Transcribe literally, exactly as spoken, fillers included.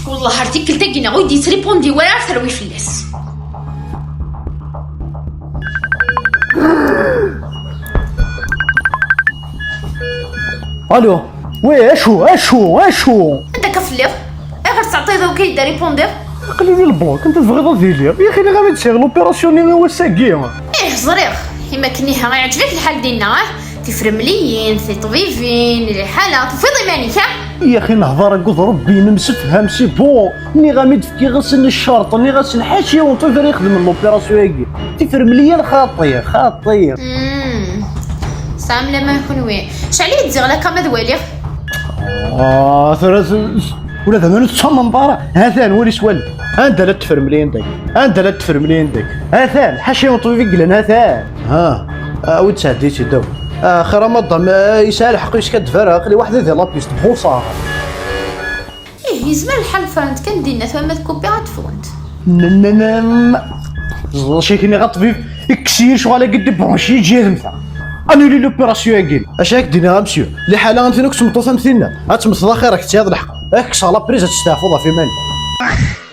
Wellah ar tikkelt-agi neɣ ur d-yettripundi wara, ar terwi fell-as. Alo. Wi, acu, acu, acu? Anda akka telliḍ? Ayɣer tettɛeṭṭiḍ ur k-id-ripundiɣ? Aql-i di lbank, anta tebɣiḍ ad iliɣ? Yaxi, nniɣ-am-d sɛiɣ l'opération-nni i wass-agi. Ih, ẓriɣ. Imi akken ihi iɛǧeb-ak lḥal dinna, ah? Tifremliyin, tiṭbibin, liḥala, tufiḍ iman-ik, ah? Yaxi, nehḍer akked Rebbi, nemsefham, c'est bon. Nniɣ-am-d, fkiɣ-asen ccerṭ, nniɣ-asen ḥaca yiwen ṭṭbib ara ixedmen l'opération-agi. Tifremliyin xaṭi, xaṭi. Hmm. Tesɛam laman kunwi. Cɛel-iyi-d ziɣ lakam ad waliɣ. Ah, tura s-, s-, ula d aman ur tettamneḍ ara. Ha-t-an, wali s wallen. Anda llant tefremliyin dagi? Anda llant tefremliyin dagi? Ha-t-an, ḥaca yiwen ṭṭbib i yellan, ha-t-an. Ha, awi-d sɛeddi-tt-id, awi. Ah, xir a madam, ah, yesɛa lḥeqq, yeskadeb ara, aql-i weḥd-i di la piste, bonsoir. Ih, yezmer lḥal ffrent kan dinna, tura ma tkupi ad ffɣent. N-, n-, n-, n-, ẓẓac-ik-nni ɣer ṭṭbib, ikkes-iyi lecɣal-agi, débranche-iyi, eǧǧ-iyi ad mmteɣ. Ad nili l'opération-agi. Acu ak-d-nniɣ a monsieur, liḥala am tin akk tmeṭṭut am tinna, ad temmteḍ axir-ak, tesɛiḍ lḥeqq. Ad k-kkseɣ la prise, ad testeɛfuḍ ɣef iman-ik.